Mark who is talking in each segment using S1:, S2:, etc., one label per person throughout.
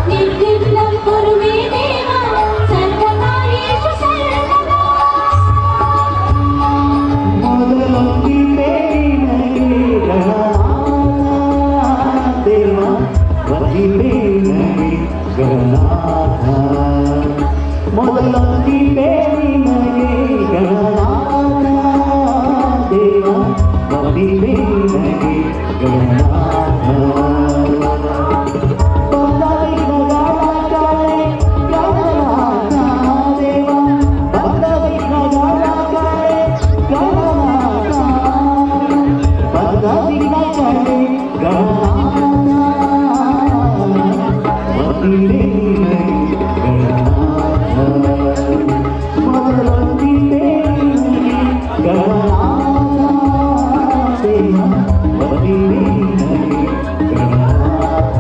S1: निर्विघ्नं कुरु मे देव सर्वकार्येषु सर्वदा.
S2: ಮೊದಲೊಂದಿದೆ ನಿನಗೆ ಗಣನಾಥ ದೇವ, ವಂದಿಪೆ ನಿನಗೆ ಗಣನಾಥ. ಮೊದಲೊಂದಿದೆ ನಿನಗೆ ಗಣನಾಥ ದೇವ, ವಂದಿಪೆ ನಿನಗೆ ಗಣನಾಥ. ಬಂದ ವಿಘ್ನಗಳ ಕಳೆ ಗಣನಾಥ ದೇವ, ಬಂದ ವಿಘ್ನಗಳ ಕಳೆ ಗಣನಾಥ, ಬಂದ ವಿಘ್ನ ಕಳೆ ಗಣನಾಥ, ವಂದಿಪೆ ನಿನಗೆ ಗಣನಾಥ. ಮೊದಲೊಂದಿದೆ ನಿನಗೆ ಗಣನಾಥ ದೇವ, ವಂದಿಪೆ ನಿನಗೆ ಗಣನಾಥ.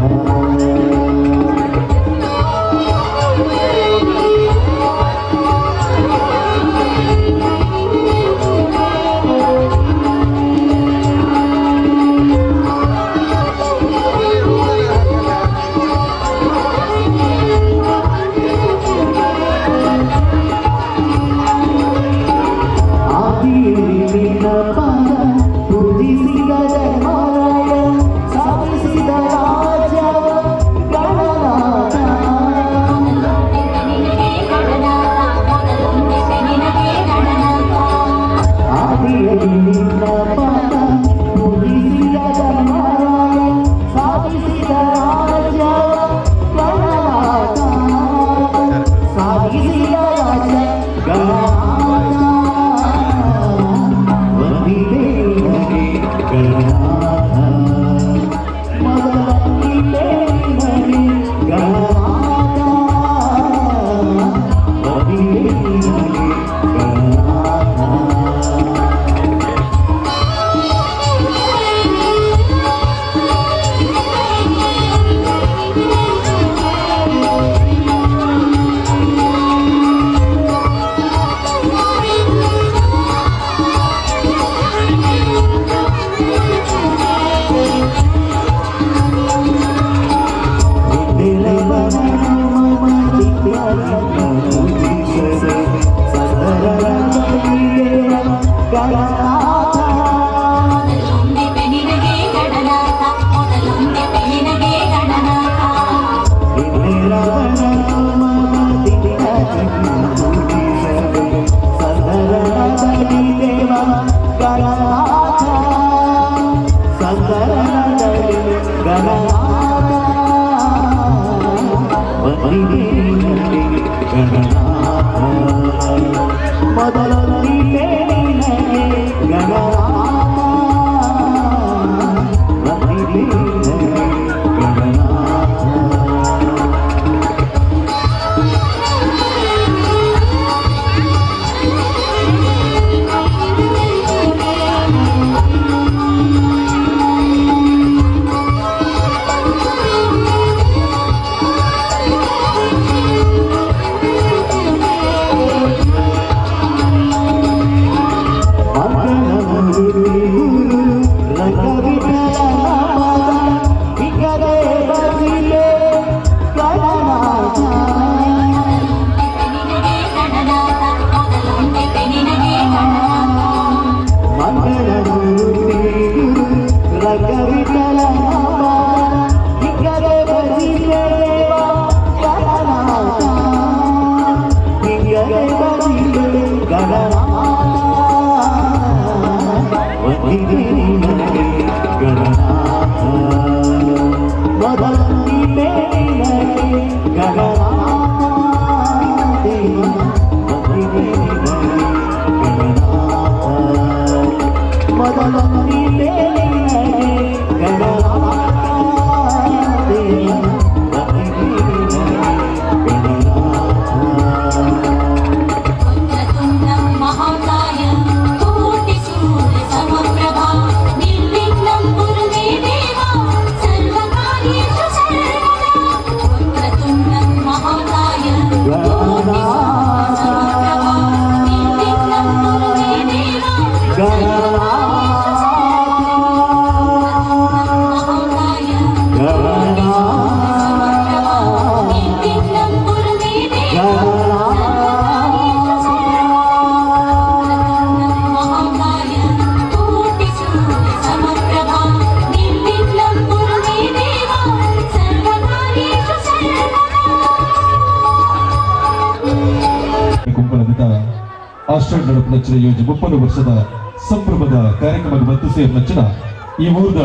S2: ಆದಿಯಲ್ಲಿ ನಿನ್ನ ಪಾದ ಪೂಜಿಸಿದ ಧರ್ಮರಾಯ ಸಾಧಿಸಿದ ರಾಜ್ಯವ ಗಣನಾಥ.
S1: ಮೊದಲೊಂದಿದೆ ನಿನಗೆ ಗಣನಾಥ, ಮೊದಲೊಂದಿದೆ ನಿನಗೆ ಗಣನಾಥ.
S2: ಆದಿಯಲ್ಲಿ ನಿನ್ನ ಪಾದ ಪೂಜಿಸಿದ ಧರ್ಮರಾಯ ಸಾಧಿಸಿದ ರಾಜ್ಯವ ಗಣನಾಥ, ಸಾಧಿಸಿದ ರಾಜ್ಯ ಗಣನಾಥ. ವಂದಿಪೆ ನಿನಗೆ ಗಣನಾಥ, ಮೊದಲೊಂದಿದೆ ನಿನಗೆ ಗಣನಾಥ, ವಂದಿಪೆ ನಿನಗೆ ಗಣನಾಥ. ಗಣನಾಥ.
S1: ಮೊದಲೊಂದಿದೆ ನಿನಗೆ ಗಣನಾಥ, ಮೊದಲೊಂದಿದೆ ನಿನಗೆ ಗಣನಾಥ.
S2: ದೇವ ಗಣನಾಥ, ಸಂದರಣದಲ್ಲಿ ಗಣನಾಥ, ವಂದಿಪೆ ಗಣನಾಥ. ಮೊದಲೊಂದಿದೆ ನಿನಗೆ ಗಣನಾಥ, ವಂದಿಪೆ ನಿನಗೆ ಗಣನಾಥ.
S1: ಮಹಾಕಾಯ ನಿರ್ವಿಘ್ನಂ ಕುರು ಮೇ ದೇವ ಸರ್ವಕಾರ್ಯೇಷು ಸರ್ವದಾ. ಮಹಾಕಾಯ ಕೋಟಿ ಸೂರ್ಯ ಸಮಪ್ರಭಾ ನಿರ್ವಿಘ್ನಂ ಕುರು ಮೇ ದೇವ ಸರ್ವಕಾರ್ಯೇಷು ಸರ್ವದಾ.
S3: ಕುಂಕುಳದ ಆಸ್ಟ್ರೇಲಿಯಾ ನಡಪುನಂಚಿನ ಯೋಜನೆ 30 ವರ್ಷದ ಸಂಭ್ರಮದ ಕಾರ್ಯಕ್ರಮಕ್ಕೆ ಬತ್ತು ಸೇರಿನಂಚಿನ ಈ ಊರದ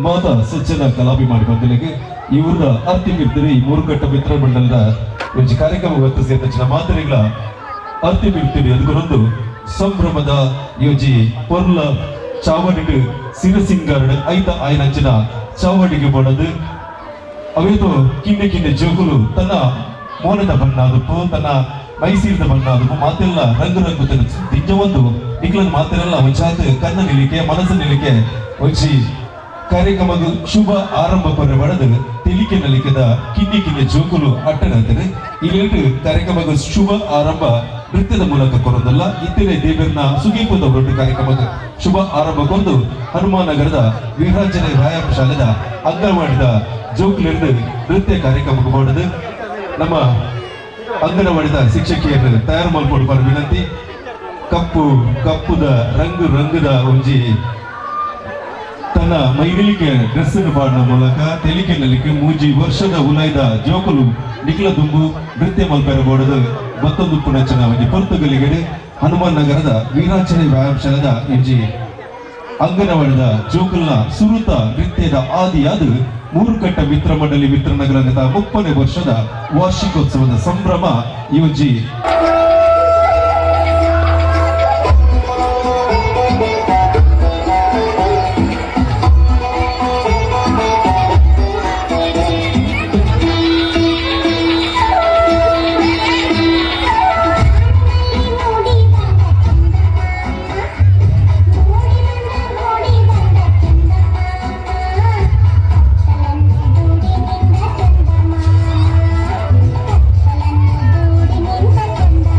S3: ಮಾತಾ ಸಜ್ಜನ ಕಲಾಭಿಮಾನಿ ಬಂಧುಗಳಿಗೆ, ಈ ಊರದ ಅರ್ತಿ ಮಿರ್ತರಿ, ಈ ಮೂರುಕಟ್ಟ ಮಿತ್ರ ಮಂಡಲದ ಒಂಜಿ ಕಾರ್ಯಕ್ರಮ ಬತ್ತು ಸೇರಿನಂಚಿನ ಮಾತರಿಗಳ ಅರ್ತಿ ಮಿರ್ತಿರಿ ಅದಕ್ಕೊಂದು ಸಂಭ್ರಮದ ಯೋಜಿ ಪೊರ್ಲ ಚಾವಡಿಗೆ ಸಿರಸಿಂಗಾರಡು ಐತ ಆಯ್ನಂಚಿನ ಚಾವಡಿಗೆ ಬೋಡದು. ಅವೇತೋ ಕಿನ್ನೆ ಕಿನ್ನೆ ಜೋಕುಲು ತನ್ನ ಮೋನದ ಬಣ್ಣ ಆದುಪ್ಪು, ತನ್ನ ಮೈಸೂರಿನ ಬಣ್ಣ ಆದುಪ್ಪು, ಮಾತೆಲ್ಲ ರಂಗು ರಂಗು ದಿಂಜ ಒಂದು ನಿಕ್ಲನ್ ಮಾತೆಲ್ಲ ಒಂಜಾತ್ ಕಣ್ಣ ನಿಲಿಕೆ ಮನಸ್ಸು ನಿಲಿಕೆ ಒಂಜಿ ಕಾರ್ಯಕ್ರಮದ ಶುಭ ಆರಂಭ ಕೊರೆ ಬಡದು ತೆಲಿಕೆ ನಲಿಕೆದ ಕಿನ್ನಿ ಕಿನ್ನೆ ಜೋಕುಲು ಅಟ್ಟಣಂತಾರೆ. ಈ ಕಾರ್ಯಕ್ರಮದ ಶುಭ ಆರಂಭ ನೃತ್ಯದ ಮೂಲಕ ಕೊರೋದಲ್ಲ. ಇತ್ತನೆ ದೇವರನ್ನ ಸುಗೀಪದ ಹೊರಟು ಕಾರ್ಯಕ್ರಮದ ಶುಭ ಆರಂಭ ಕೊಂಡು ಹನುಮಾನಗರದ ವೀರಾಂಜನೇಯ ವ್ಯಾಯಾಮ ಶಾಲೆದ ಅಂಗನವಾಡಿದ ಜೋಕುಲಿಂದ ನೃತ್ಯ ಕಾರ್ಯಕ್ರಮಕ್ಕೆ ಮಾಡೋದು. ನಮ್ಮ ಅಂಗನವಾಡಿದ ಶಿಕ್ಷಕಿಯರು ತಯಾರು ಮಾಡ್ಕೊಡ್ಬಾರ ವಿನಂತಿ. ಕಪ್ಪು ಕಪ್ಪುದ ರಂಗು ರಂಗುದ ಒಂಜಿ ತನ್ನ ಮೈಲಿಗೆ ಡ್ರೆಸ್ ಪಾಡಿನ ಮೂಲಕ ತೆಲಿಕೆ ನಲಿಕೆ ಮೂಜಿ ವರ್ಷದ ಉಲಾಯ್ದ ಜೋಕುಲು ನಿಖಿಲ ದುಂಬು ನೃತ್ಯ ಮಲ್ಪೆರ ಬೋಡದು ಮತ್ತೊಂದು ಪುಣಚನ ಒಂಜಿ ಪೊರ್ತುಗಲಿಗಡೆ ಹನುಮಾನ್ ನಗರದ ವೀರಾಂಜನೇಯ ವ್ಯಾಯಾಮ ಶಾಲೆದ ಒಂಜಿ ಅಂಗನವಾಡಿದ ಜೋಕುಲ್ನ ಸುರುತ ನೃತ್ಯದ ಆದಿಯಾದ ಮೂರುಕಟ್ಟ ಮಿತ್ರ ಮಂಡಳಿ ಮಿತ್ರನಗರದ 30ನೇ ವರ್ಷದ ವಾರ್ಷಿಕೋತ್ಸವದ ಸಂಭ್ರಮ ಈ ಒಂಜಿ.
S1: ಮೂಡಿ ಬಂದ ಚಂದಮಾಮ, ಮೂಡಿ ಬಂದ ಮೂಡಿ ಬಂದ ಚಂದಮಾಮ, ಕತ್ತಲನ್ನು ದೂಡಿ ನಿಂತ ಚಂದಮಾಮ, ಕತ್ತಲನ್ನು ದೂಡಿ ನಿಂತ ಚಂದಮಾಮ.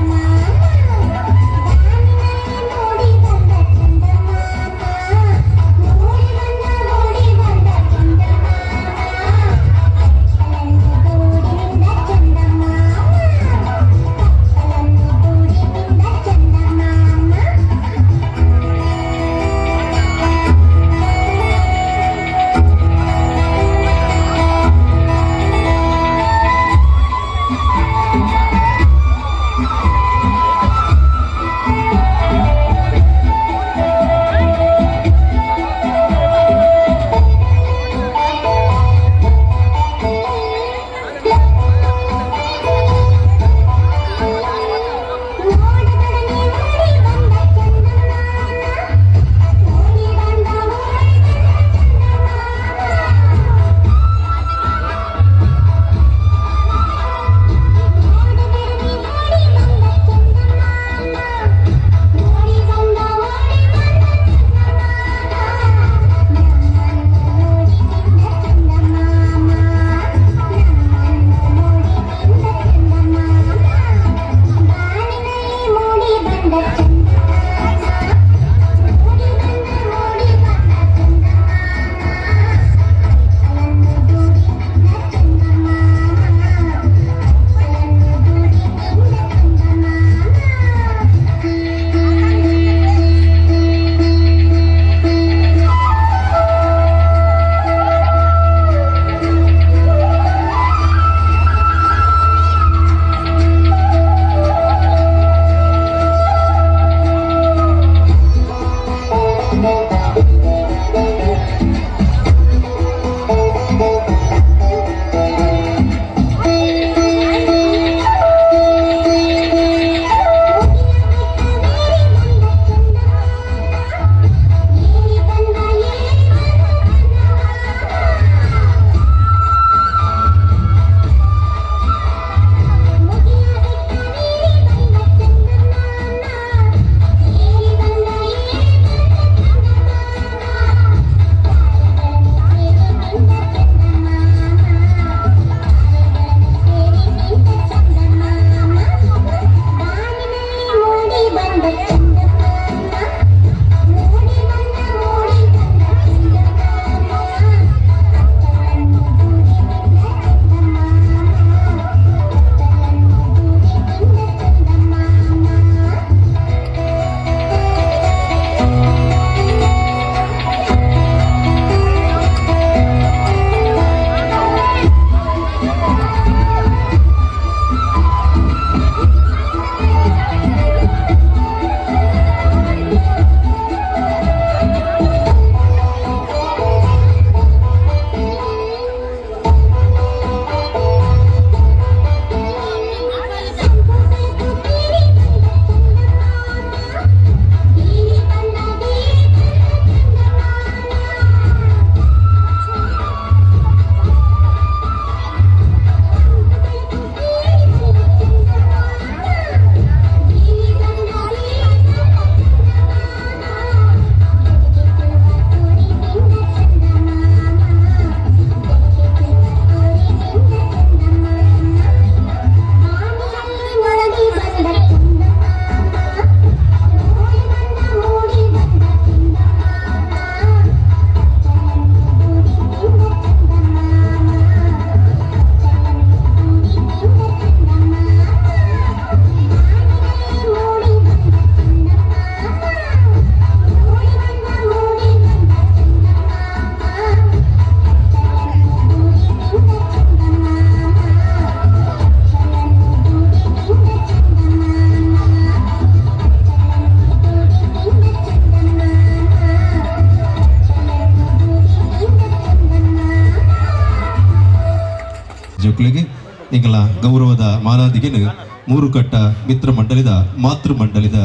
S3: ಜೋಕುಲೆಗ್ ಎಂಕಲ ಗೌರವದ ಮಾನಾದಿಗೆನು ಮೂರು ಕಟ್ಟ ಮಿತ್ರ ಮಂಡಳಿದ ಮಾತೃ ಮಂಡಳಿದ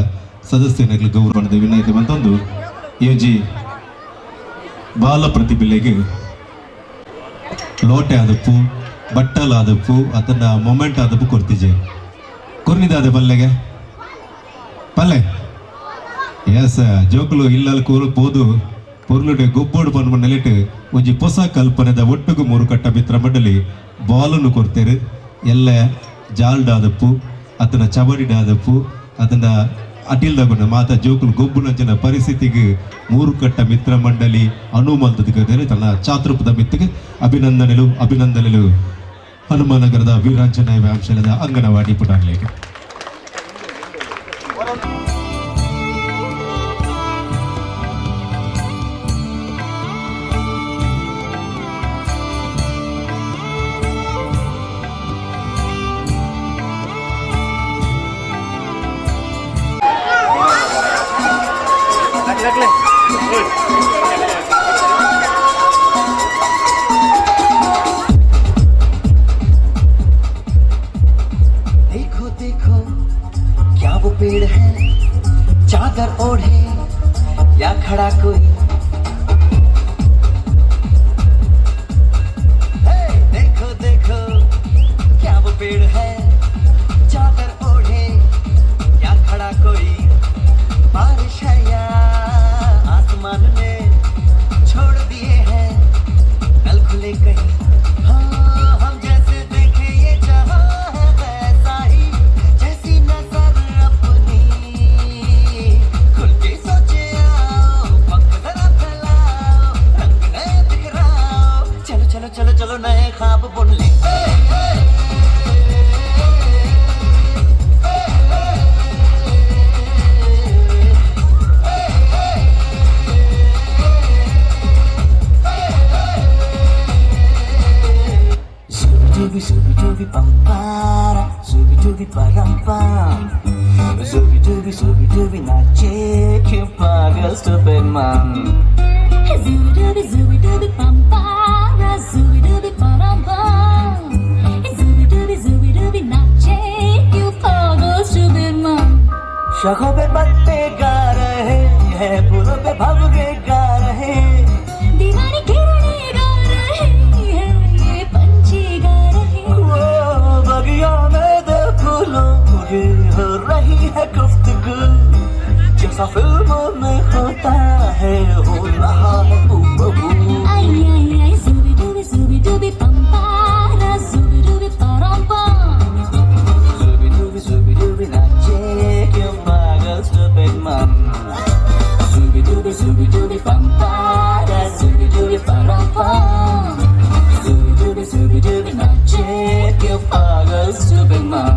S3: ಸದಸ್ಯನಗಳು ಗೌರವದ ವಿನಯತೆ ಬಂತಂದು ಯೋಜಿ ಬಾಲ ಪ್ರತಿಭೆಲೆಗೆ ಲೋಟೆ ಆದಪ್ಪು ಬಟ್ಟಲ್ ಆದಪ್ಪು ಅದನ್ನ ಮೊಮೆಂಟ್ ಆದಪ್ಪು ಕೊರ್ತಿಜೆ ಕೊರ್ನಿದಾದೆ ಪಲ್ಲೆಗೆ ಪಲ್ಲೆ ಎಸ್ ಜೋಕುಲು ಇಲ್ಲಲ್ ಕೂರು ಪೋದು ಪೊರ್ಲುಡೆ ಗೊಬ್ಬೋಡು ಪನ್ಪು ನೆಲೆಟ್ ಒಂಜಿ ಪೊಸ ಕಲ್ಪನೆದ ಒಟ್ಟುಗು ಮೂರು ಕಟ್ಟ ಮಿತ್ರ ಮಂಡಳಿ ಬಾಲನ್ನು ಕೊರ್ತೇರು ಎಲ್ಲ ಜಾಲ್ಡಾದಪ್ಪು ಅತನ ಚಬಡಿಡಾದಪ್ಪು ಅದನ್ನ ಅಟಿಲ್ದಗುಣ ಮಾತ ಜೋಕುಲು ಗೊಬ್ಬುನಂಚಿನ ಪರಿಸ್ಥಿತಿಗೆ ಮೂರು ಕಟ್ಟ ಮಿತ್ರ ಮಂಡಳಿ ಅನುಮಲ್ತದ ತನ್ನ ಚಾತೃಪದ ಮಿತ್ತಿಗೆ ಅಭಿನಂದನೆಲು ಅಭಿನಂದನೆಲು ಹನುಮಾನಗರದ ವೀರಾಂಜನೇಯ ವ್ಯಾಯಾಮಶಾಲೆದ ಅಂಗನವಾಡಿ ಪುಟಾನ್ಲೇಗೆ.
S4: देखो देखो क्या वो पेड़ है, चादर ओढ़े या खड़ा कोई। हे, देखो देखो क्या वो पेड़ है, चादर ओढ़े या खड़ा कोई। बारिश है या आसमान ने छोड़ दिए हैं नल खुले कहीं। हाँ, हम जैसे देखे ये जहां है वैसा ही, जैसी नजर अपनी। खुल के सोचे आओ, पंख जरा फैलाओ, रंग नए बिखराओ, चलो चलो चलो चलो नए ख्वाब बुन ले। Zooby dooby dooby pampara, zooby dooby parampam, zooby dooby zooby dooby nache kyun pagal stupid man.
S1: Zooby dooby zooby dooby pampara, zooby dooby parampam, zooby dooby zooby dooby nache kyun pagal stupid man.
S4: शाखों पे पत्ते गा रहे हैं, फूलों पे भंवरे गा रहे,
S1: दीवाने गिरने गा रहे हैं, ये पंछी गा रहे।
S4: वो बगिया में दो फूलों की हो रही है गुफ्तगू, जैसा फिल्मों में होता है हो रहा है हूबहू।
S1: आई आई आई zooby dooby zooby dooby pampara, zooby dooby parampam,
S4: zooby dooby zooby dooby नाचे क्यों पागल stupid man.
S1: Zooby dooby zooby dooby pampara, zooby dooby parampam,
S4: zooby dooby zooby dooby नाचे क्यों पागल stupid man.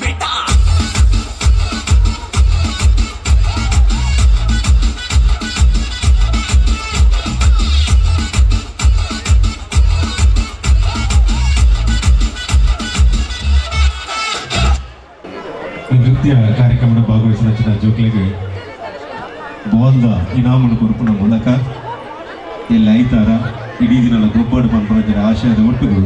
S4: बेटा।
S3: ನೃತ್ಯ ಕಾರ್ಯಕ್ರಮದ ಭಾಗವಹಿಸಿದ ಜೋಕ್ಲೆಗೆ ಬಾಲ್ದ ಇನಾಮನ್ನು ಕೊರಪುನ ಮೂಲಕ ಎಲ್ಲ ಐತಾರ ಇಡೀ ದಿನ ಗೊಬ್ಬರ ಪನ್ಪುನ ಆಶಯದ ಒಟ್ಟಿಗೆ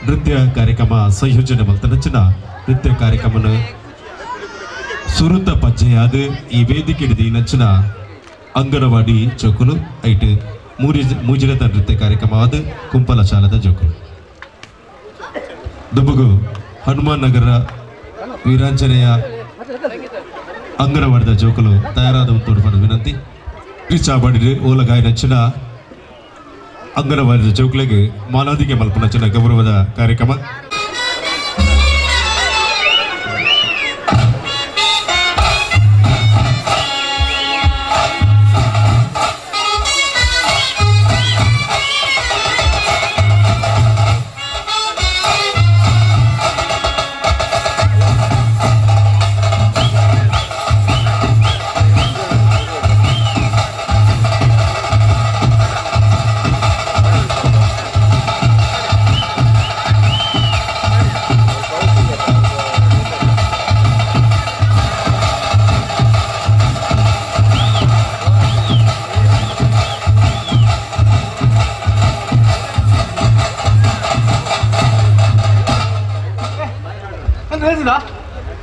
S3: ನೃತ್ಯ ಕಾರ್ಯಕ್ರಮ ಸಂಯೋಜನೆ ಮಲ್ತನಂಚಿನ ನೃತ್ಯ ಕಾರ್ಯಕ್ರಮನ ಸುರುತ ಪಜ್ಜೆಯಾದ ಈ ವೇದಿಕೆ ನಂಚಿನ ಅಂಗನವಾಡಿ ಚೌಕುಲು ಐಟ್ ಮೂಜಿನತ ನೃತ್ಯ ಕಾರ್ಯಕ್ರಮ ಆದ ಕುಂಪಲ ಶಾಲದ ಜೋಕುಲು ದುಬುಗು ಹನುಮಾನ್ ನಗರ ವೀರಾಂಜನೇಯ ಅಂಗನವಾಡಿದ ಜೋಕುಲು ತಯಾರಾದ ಉತ್ತೋಡು ವಿನಂತಿ ಚಾಬಾಡಿ ಓಲಗಾಯ ನಂಚಿನ ಅಂಗನವಾಡಿದ ಜೋಕುಲೆಗೆ ಮಾನಾದಿಗೆ ಮಲ್ಪನಂಚಿನ ಗೌರವದ ಕಾರ್ಯಕ್ರಮ.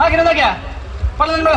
S5: ಹಾಗೆ ಪಲ್ಲ.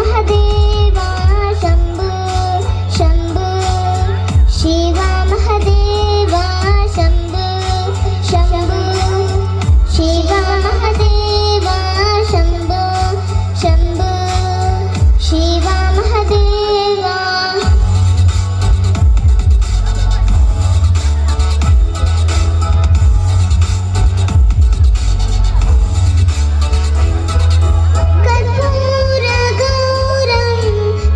S1: Mahadeva Shambhu Shambhu Shiva Mahadeva Shambhu Shambhu Shiva Mahadeva Shambhu Shambhu Shiva Mahadeva. कर्पूरगौरं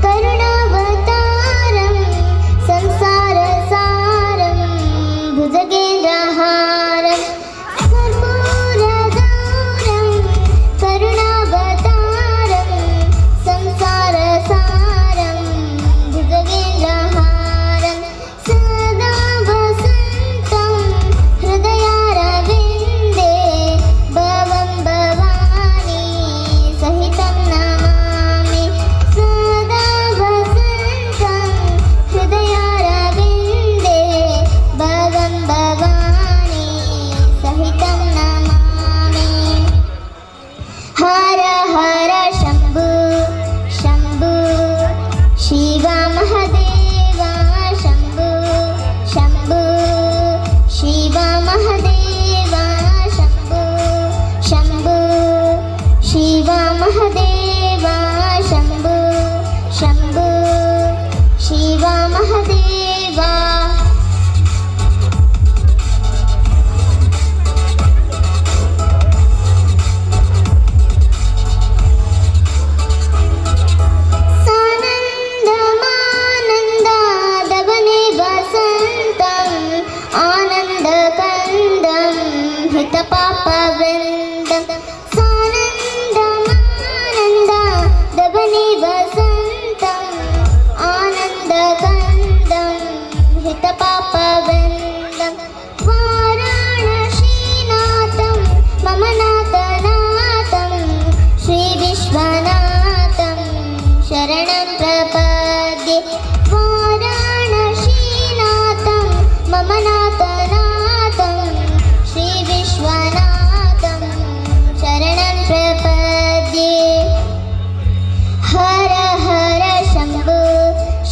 S1: करुणावतारं संसारसारं भुजगेन्द्रहारं कर्पूरगौरं करुणावतारं संसारसारं भुजगेन्द्रहारं सदा वसन्तं हृदयारविन्दे भवं भवानी सहितं नमामि सदा वसन्तं हृदयारविन्दे भवं भवानी सहितं नमामि। हर हर शम्भु शम्भु शिव महदेव शम्भु शम्भु शिव महदेव शम्भु शम्भु शिव महदेव शम्भु शम्भु शिव महदेव। सानन्दमानन्दादवने वसन्तम् आनन्दकन्दं हृतपापवृन्दं सानन्दमानन्दादवने वसन्तम् आनन्दकन्दं हृतपापवृन्दं वाराणसीनाथं मम नाथनाथं श्रीविश्वनाथं शरणं प्रपद्ये वाराणसीनाथं मम नाथनाथं श्रीविश्वनाथं शरणं प्रपद्ये। हर हर शम्भु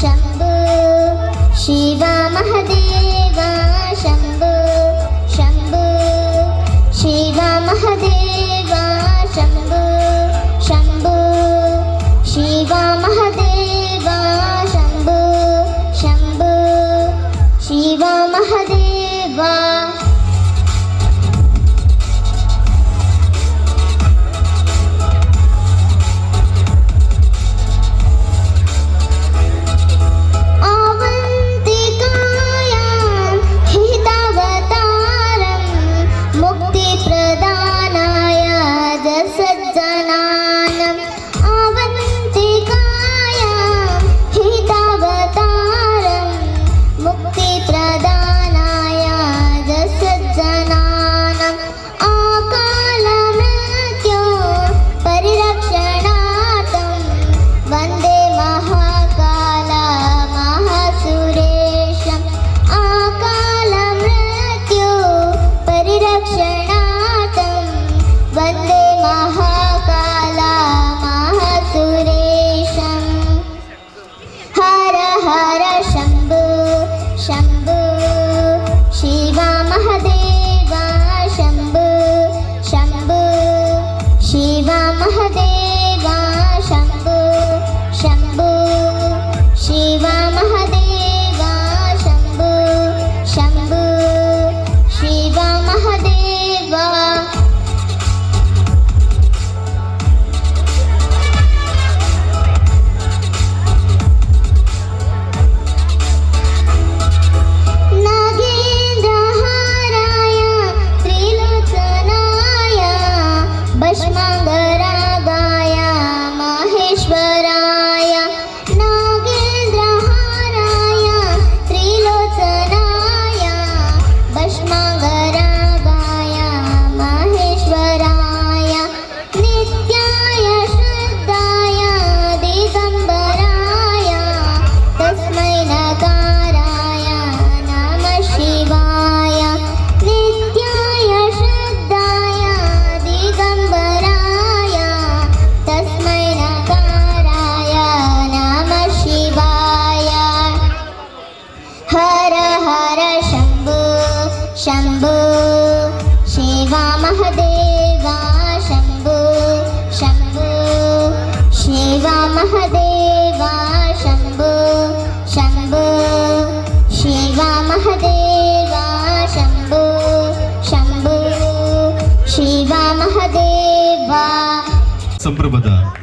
S1: शम्भु शिव महदेव शम्भु शम्भु शिव महदेव शम्भु शम्भु शिव महदेव शम्भु शम्भु शिव महदेव।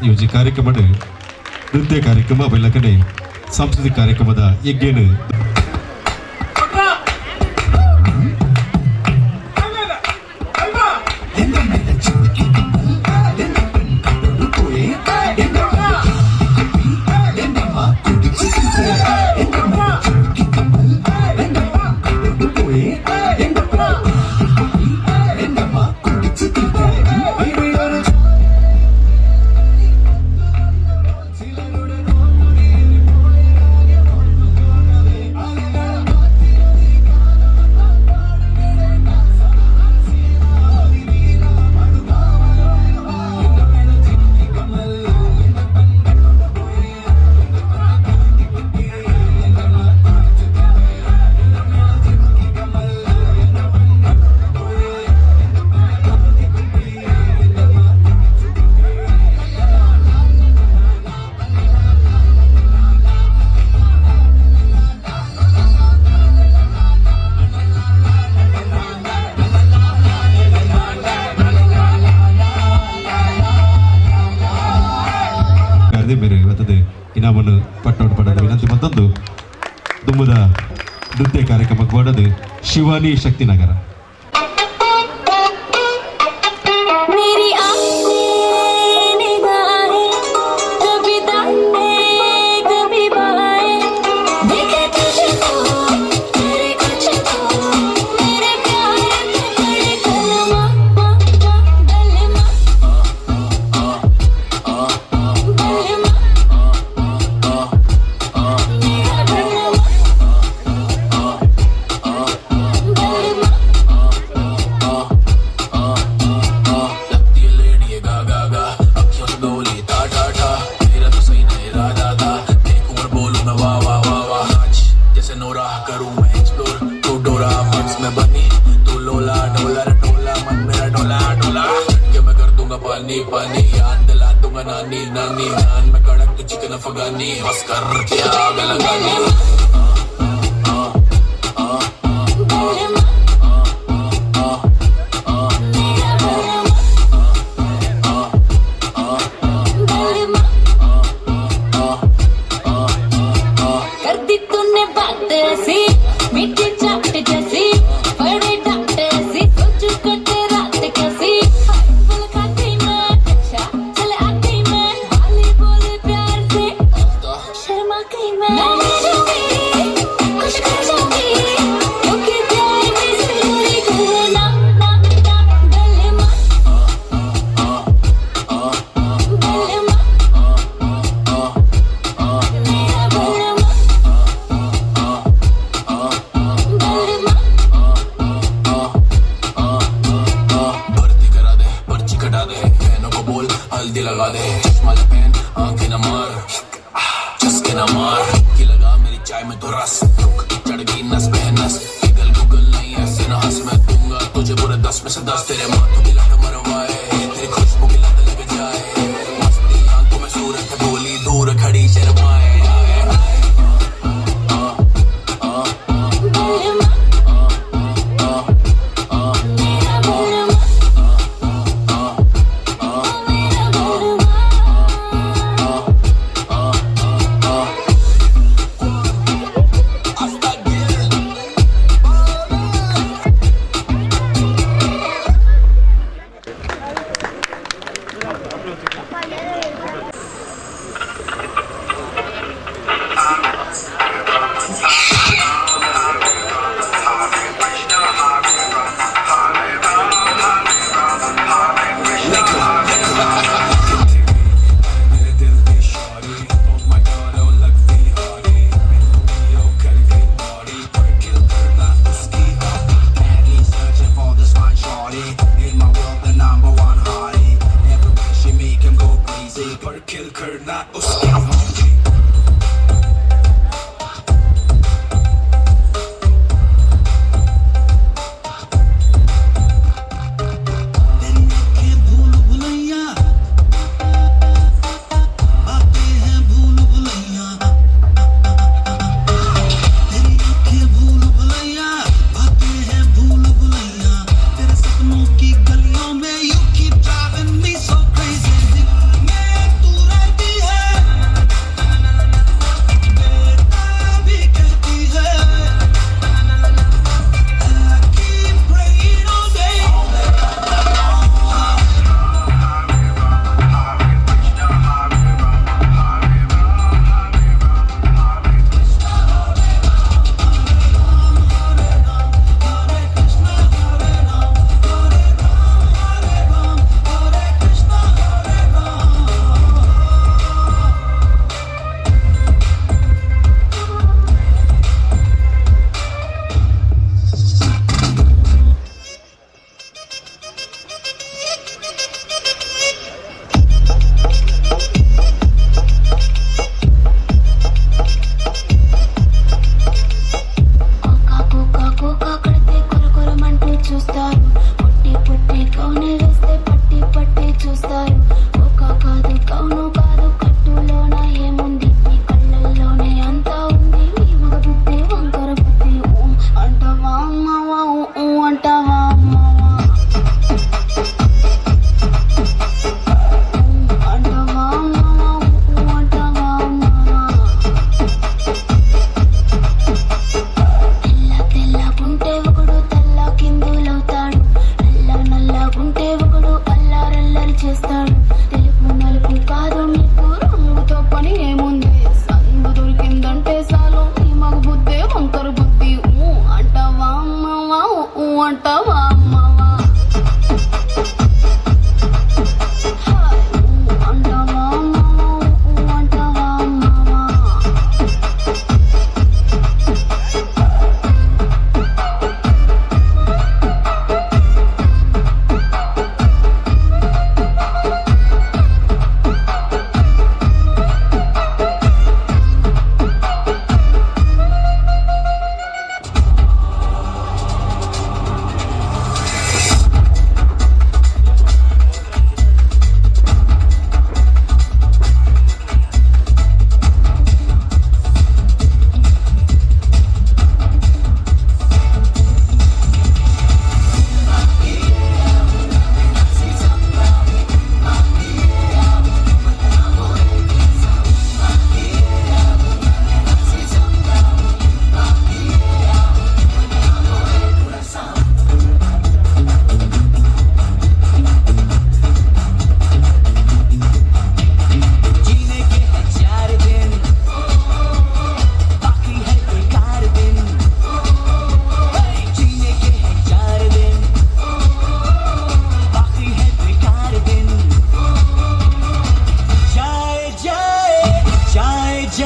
S3: ಈ ಒಂಜಿ ಕಾರ್ಯಕ್ರಮಡ್ ನೃತ್ಯ ಕಾರ್ಯಕ್ರಮ ಬೆಲ್ಲಕಡೆ ಸಾಂಸ್ಕೃತಿಕ ಕಾರ್ಯಕ್ರಮದ ಯಜ್ಞೇನು ಬೇರೆ ಇವತ್ತದೆ ಇನಾಮನ್ನು ಪಟ್ಟೋಡು ಪಡೆದ ವಿನಂತಿ. ಮತ್ತೊಂದು ದುಮ್ಮದ ನೃತ್ಯ ಕಾರ್ಯಕ್ರಮಕ್ಕೆ ಮಾಡದು ಶಿವಾನಿ ಶಕ್ತಿನಗರ.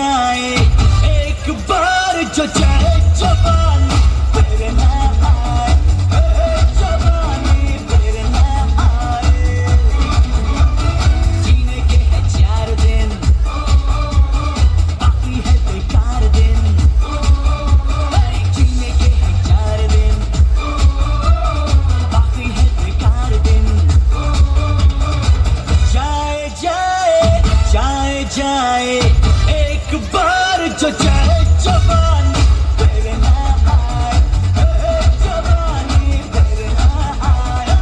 S4: आए, एक बार जो जाए जवानी फिर ना आए, जवानी फिर ना आए। जीने के है 4 दिन, बाकी है बेकार दिन। जीने के है 4 दिन, बाकी है बेकार दिन। जाए जाए जाए जाए, एक बार जो जाए जवानी फिर ना आए, जवानी फिर ना आए।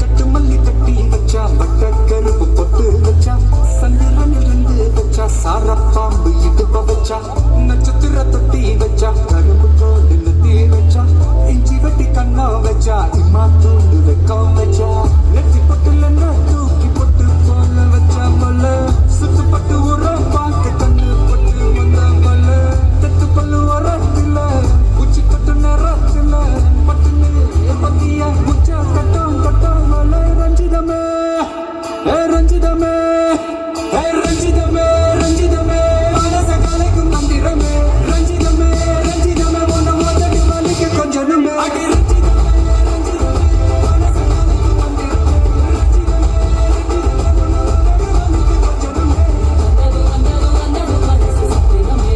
S6: கட்டுமல்லி கட்டி வச்சா, வட்ட கருப்பு பொட்டு வச்சா, சந்திரனில் இருந்து வச்சா, சாரப்பாம்பு இடுப்ப வச்சா, நட்சத்திர தொட்டி வச்சா, கரும்பு தோடு நெத்தி வச்சா, இஞ்சி வெட்டி கண்ணா வச்சா, இம்மா தூண்டு வெக்கம் வச்சா, நெத்தி பொட்டுல தூக்கி பொட்டு போல வச்சா போல, சுத்துப்பட்டு உரம் பார்க்க கண்ணு பொட்டு வந்த போல, தெத்து பல்லு உரத்துல உச்சி கட்டு நேரத்துல பட்டுன்னு பத்திய முச்சா கட்டம் கட்டம் போல. ரஞ்சிதமே ஏ ரஞ்சிதமே ஏ ரஞ்சிதமே ரஞ்சிதமே, மனச கலைக்கும் மந்திரமே ரஞ்சிதமே ரஞ்சிதமே, உன்னை உதடு வலிக்க கொஞ்சனுமே. அடி ரஞ்சிதமே ரஞ்சிதமே, மனச கலைக்கும் மந்திரமே ரஞ்சிதமே ரஞ்சிதமே, உன்னை உதடு வலிக்க கொஞ்சனுமே.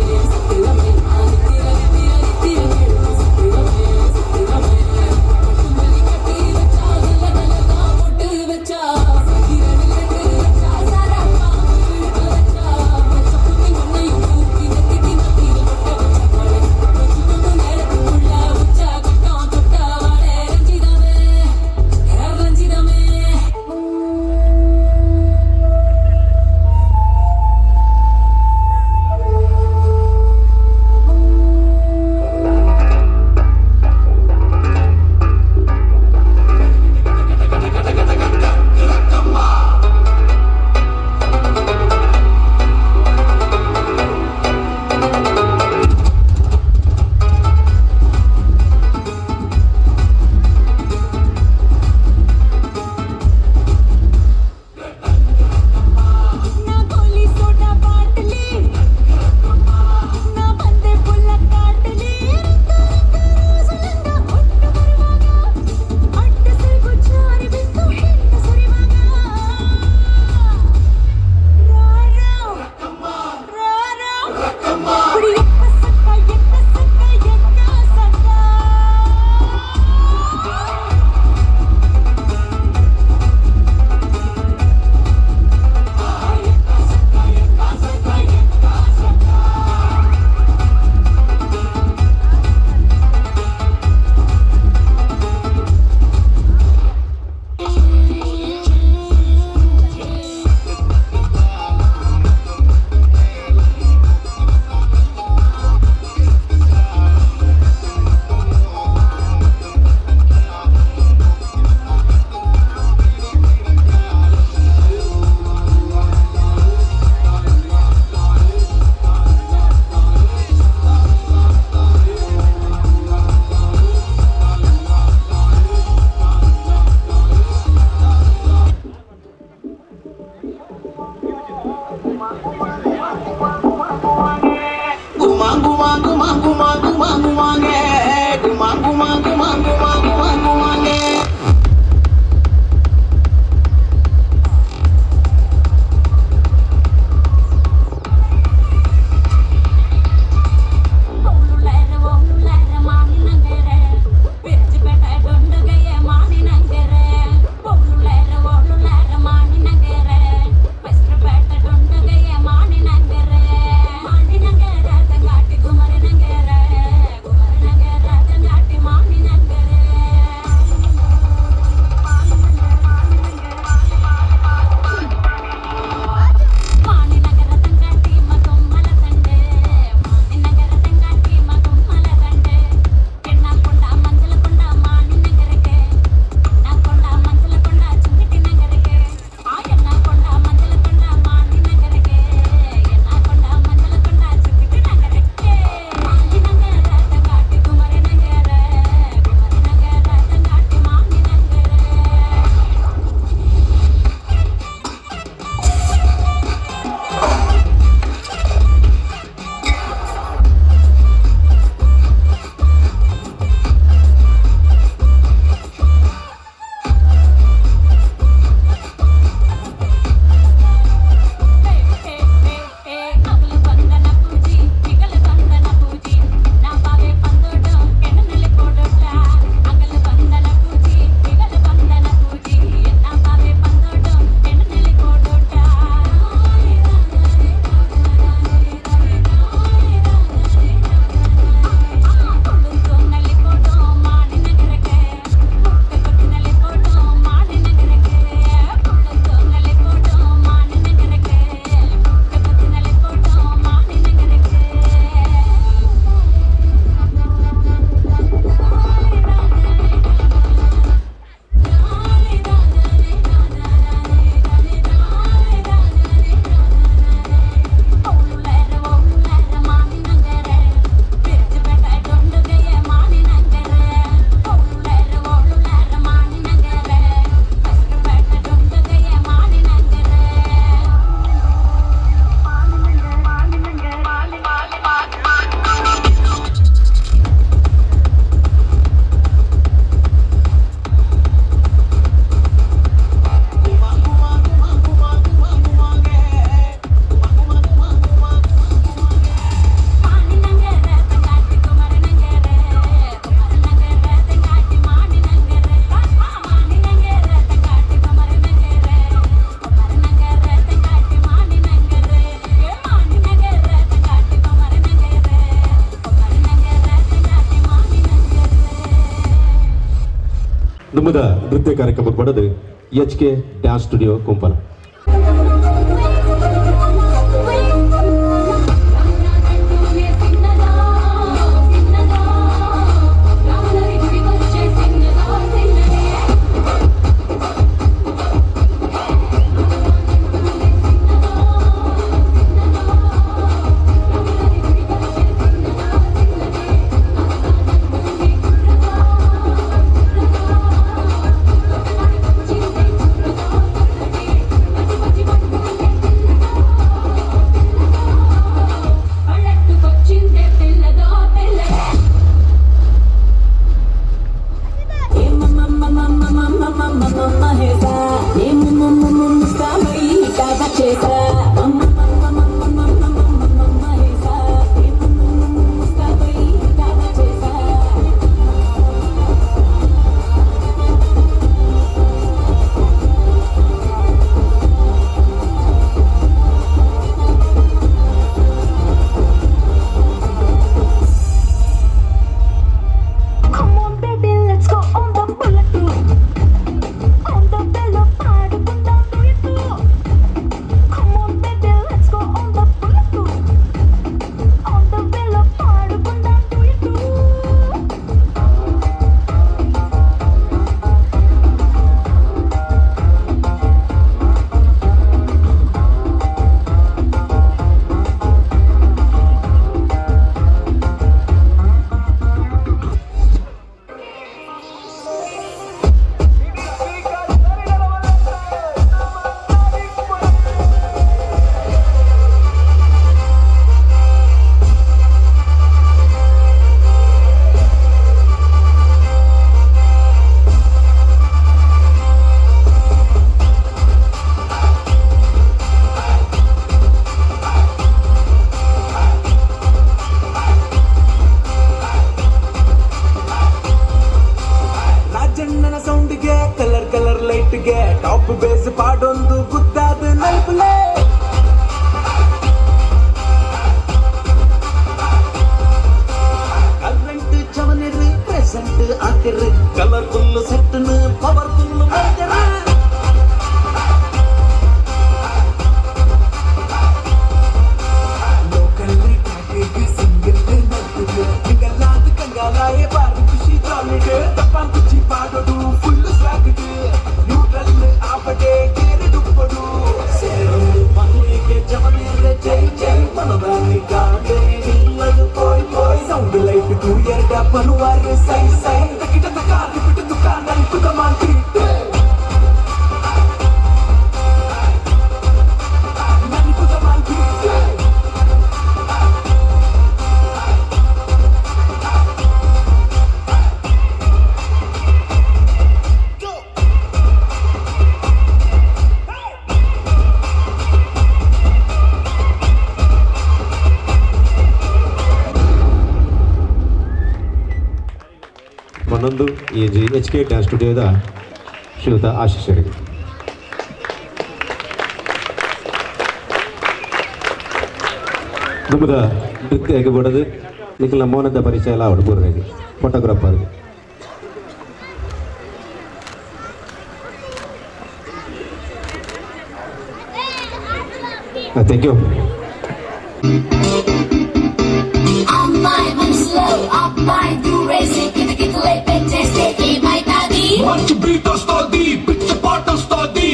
S3: ನಮ್ಮದ ನೃತ್ಯ ಕಾರ್ಯಕ್ರಮಕ್ಕೆ ಬಡದು H K dance studio Kumpala. ಮನ್ನೊಂದು ಈ ಜಿ ಎಚ್ ಕೆ ಡ್ಯಾನ್ಸ್ ಸ್ಟುಡಿಯೋದ ಶ್ರೀಯುತ ಆಶೀಶರಿಗೆ. ನಮ್ಮದ ನೃತ್ಯ ಹೇಗೆ ಬಡದು ನಿಖಿಲ ಮೌನದ ಪರಿಚಯ ಎಲ್ಲ ಅವಡು ಬೂರರಿಗೆ ಫೋಟೋಗ್ರಾಫರ್ಗೆ. Thank you.
S6: మంచి బీట్ వస్తుంది, పిచ్చ పాట వస్తుంది.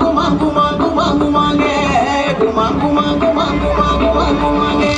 S4: ಗುಮಾ ಗುಮಾ ಗುಮಾ ಗುಮಾ ಗುಮಾಗೆ ಗುಮಾ ಗುಮಾ ಗುಮಾ ಗುಮಾ ಗುಮಾ ಗುಮಾಗೆ.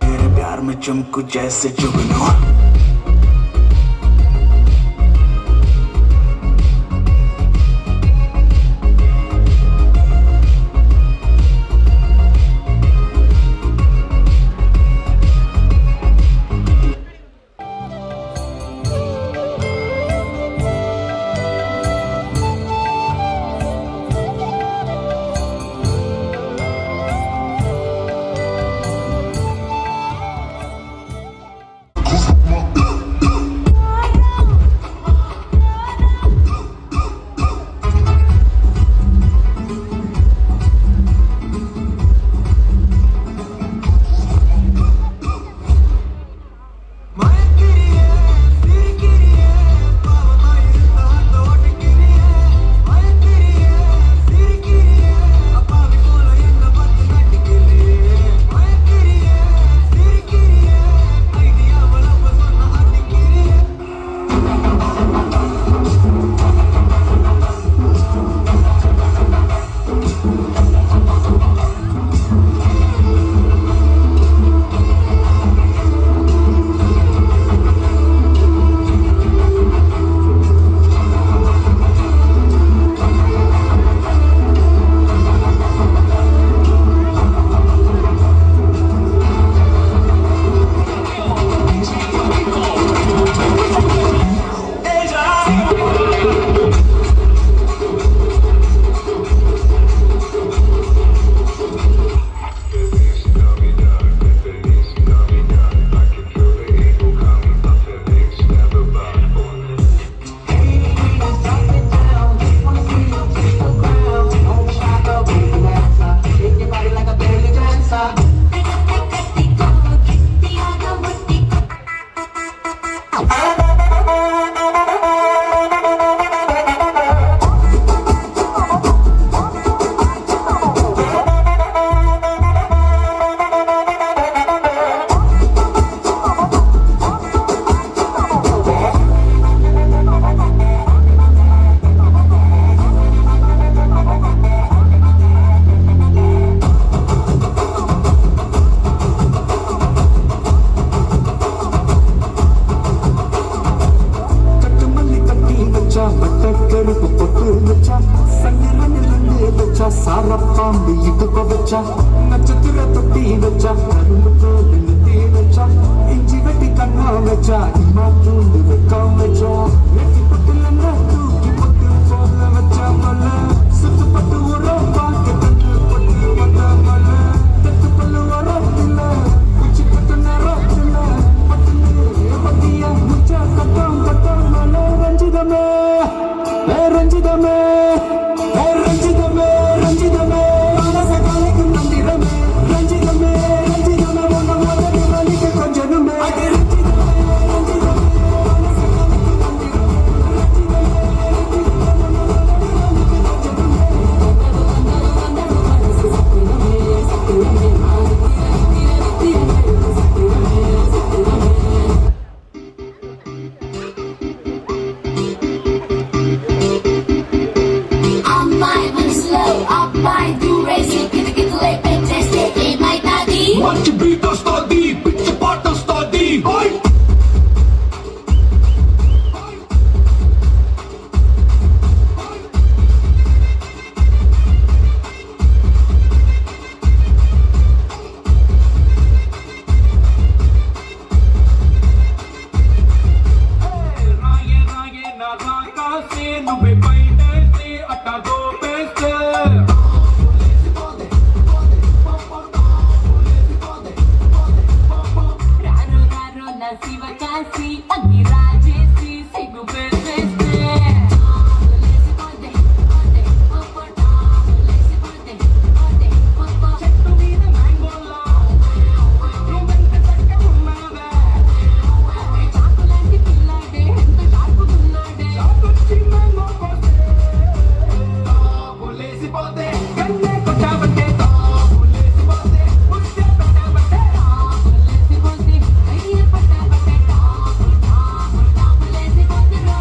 S6: तेरे प्यार में चमकू जैसे जुगनू।
S7: Cause
S6: வச்சா நட்சத்திர தொட்டி வச்சா கரும்பு தோல் நெத்தி வச்சா இஞ்சி வெட்டி கண்ணா வச்சா இம்மா தூண்டு வெக்கம் வச்சா நெத்தி பட்டுல தூக்கி பொட்டு போல வச்சா மல சுத்து பட்டு உரம் பார்க்க தட்டு பொட்டு வந்த மல தட்டு பல்லு வரத்தில்ல உச்சி பட்டு நேரத்தில்ல பட்டு பத்தியா முச்சா கட்டம் கட்டம் மல ரஞ்சிதமே ஏ ரஞ்சிதமே ஏ ரஞ்சிதமே ரஞ்சிதமே மனச கலைக்கும் மந்திரமே ரஞ்சிதமே ரஞ்சிதமே உன்ன உதவி வலிக்க கொஞ்சனுமே அடி ரஞ்சிதமே ரஞ்சிதமே மனச கலைக்கும் மந்திரமே ரஞ்சிதமே ரஞ்சிதமே உன்ன உதவி வலிக்க கொஞ்சனுமே.
S1: అమ్మాయి మనసులో అబ్బాయి దూరేసి కితకితలే పెట్టేస్తే ఏమైతాది?
S6: మంచి బీట్ వస్తుంది, పిచ్చి పాట వస్తుంది.
S7: రాయే రాయే నా రాకాసే నువ్వే బయటేసి అట్టా దోపేస్తే.
S1: రారో రారో నా శివ కాశీ అగ్గి రాజేసి సిగ్గు పెట్టేస్తే.
S7: చెట్టు మీద మ్యాంగోలా నువ్వెంత చక్కగున్నావే.
S1: చాకులాంటి పిల్లాడే ఎంత షార్పుగున్నాడే.
S7: నాకొచ్చి మ్యాంగో కోస్తే తాపులేసిపోతే, కన్నే కొట్టావంటే తాపులేసిపోతే, ముద్దే పెట్టావంటే
S1: టాపులేసిపోతే, అయ్యే పట్టాపట్టే టాపు టాపు టాపులేసిపోతే రో.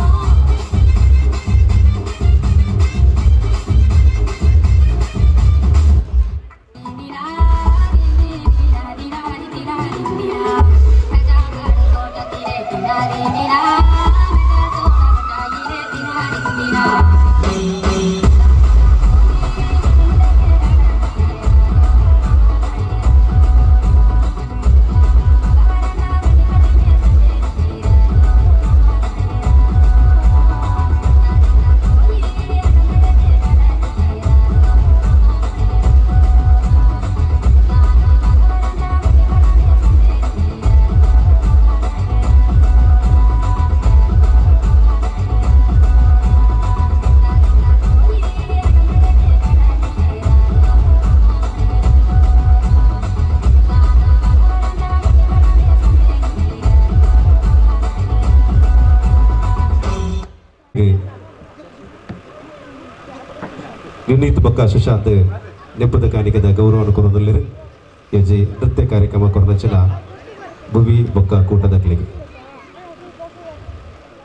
S3: ನಿರ್ಣೀತ ಬೊಕ್ಕ ಸುಶಾಂತ್ ನೆಪ್ಪದ ಕಾಣಿಕದ ಗೌರವವನ್ನು ಕೊರೊಂದುಲ್ಲೆರ್. ಯಜಿ ನೃತ್ಯ ಕಾರ್ಯಕ್ರಮ ಕೊರನಂಚಿನ ಭುವಿ ಬೊಕ್ಕ ಕೂಟದಕ್ಲೆಗ್.